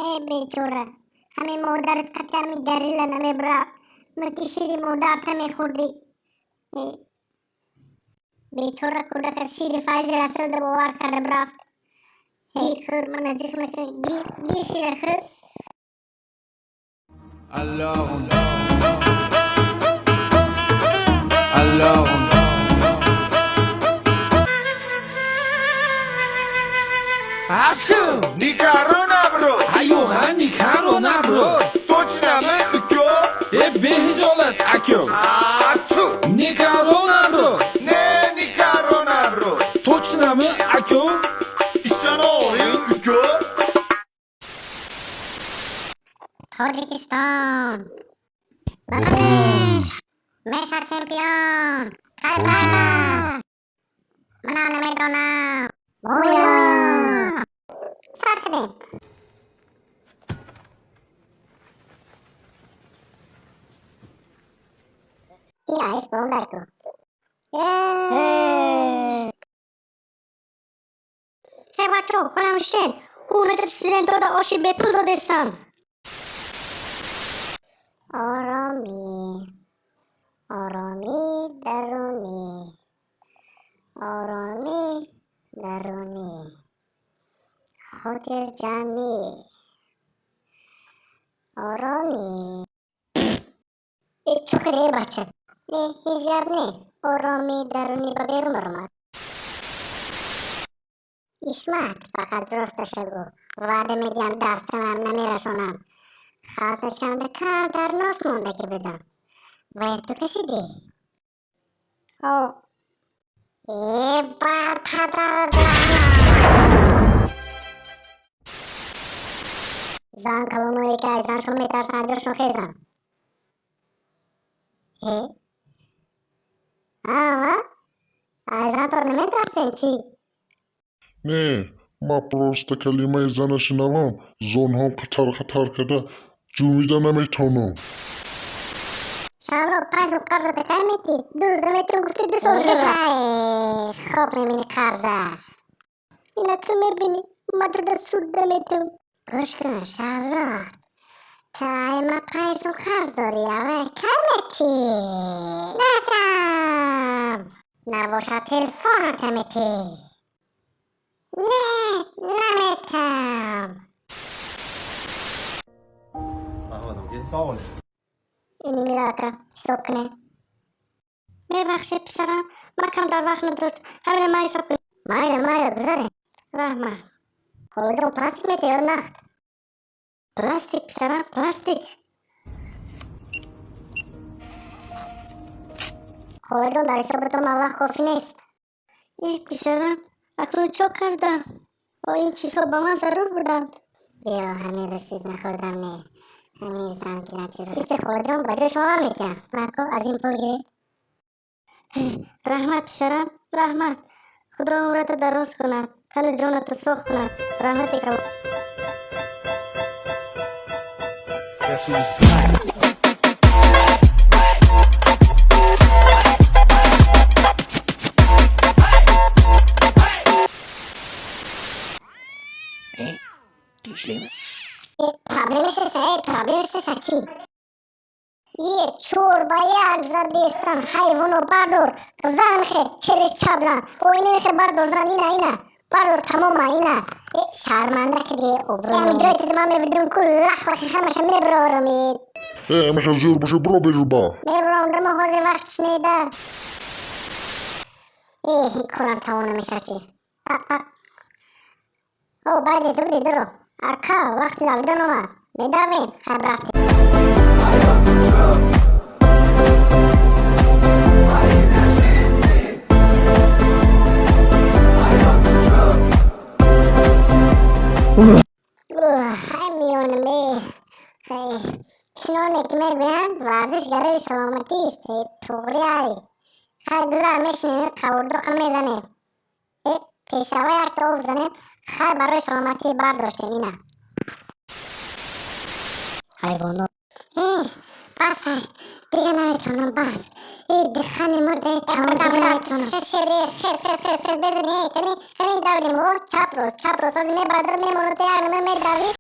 Э, бечора, ҳами модарат қати ҳами горилла намебурафт, ки шири модарта мехӯрдӣ. Бечора кӯдака шири Файзи Расулда бовар карда бурафт. Эй, хӯр, мана зиқ накун, гир, гир, шира хӯр. Alors on Alors on Aşkım. Nikaro nabro. Ayo'ha, nikaro nabro. Точно mi, uko? E, behijolat, aka. Achu. Nikaro nabro. Ne nikaro nabro. Точно mi, aka? Ishonoring, uko. Тоҷикистон ба пеш меша, чемпион кайпайма, манам намедонам, боя сар кунем. И айс бомбайку. Ҳе, бачо, хонам шен, ҳунати студентода оши бепул додестан. Оромӣ, оромӣ дарунӣ, оромӣ дарунӣ, хотирҷамъӣ, оромӣ. Э, чӯ кардӣ, э, бача? Не, ҳеҷ гап не, оромии дарунӣ ба берун баромад. Исмат, фақат росташа гӯ, ваъда медиҳам, дастамам намерасонам. Халтачамда камтар нос мондагӣ будам, вая ту кашидӣ? О, э, ба падарат лаънат! Зан калоное ки аз заншон метарсанд, ҷошон хезанд. Э, ава аз зантон наметарсен, чӣ? Не, ман просто калимаи зана шинавам, зонҳом қатар қатар карда, ҷумида наметавонам. Шаҳзод, 5 сом қарзата кай метӣ? 2 рӯза метавон гуфти, 2 сол шуда. Хоб мебинӣ қарза. Ина ку мебинӣ, ма туда суд наметавон. Гӯш кун, Шаҳзод, ту ай ма 5 сом қарз дорӣ, ава кай метӣ? Наметам. Набошад, телефоната метӣ. Не, наметам. Салом. Ини мирака, ҳисоб кунед. Мебахшед, писарам, ман кам дар вақт надошт, ҳамина ман ҳисоб кунед. Майла, майла, гузаред. Раҳмат. Холаҷон, пластик метӣ ё нақд? Пластик, писарам, пластик. Холаҷон, дар ҳисобатон маблағ кофӣ нест. Э, писарам, акнун чо кардам? О, ин чизҳо ба ман зарур буданд. Биё, ҳамин рӯз чиз нахӯрдам, не ҳамин зан гирам чиз. Чизе, холаҷон, ба ҷои шумо ман метиҳам. Мако, аз ин пул гиред. Раҳмат, писарам, раҳмат. Худо умрата дароз кунад, тану ҷоната соғ кунад. Раҳмати калон. Guess who's back? Tinchlikmi? Э, проблема шеса, э, проблема шеса чӣ? Е, чор ба як задестан, ҳайвоно, бардор, зан хе, через чап зан. О, ина мехе, бардор, зан, ина, ина. Бардор, тамома, ина. Э, шарманда киди, обрӯ. Ами ҷой чиз ман мебидум ку, лах лахи ҳамаша меброрам. Э, амаша зӯр боша, биро берун ба. Меброрам, дамо ҳозир вақт шунеда. Э, корам тамом намешавад чӣ? Пак, пак. О, байди, ту биди, дуро. Ака, вақти давидан омад. Медавем, хайр, рафтем. Ҳай, миёнам, э, чуноне ки мегӯянд, варзиш гарави саломатист, туғри ай. Хай, гузар, мешинем, қабурдоқа мезанем. Э, пешава якта об занем, хай, барои саломатӣ бардоштем ина. Ҳайвонот. Э, бас, дига наметавонам, бас. Э, дихани мурда, тамом, наметавонам. Шери, хес, хес, хес, хес, безани, кани, кани, давидем, о, чап, рост, чап, рост, ҳозир мебардорам, мемонад, як нама медавӣ.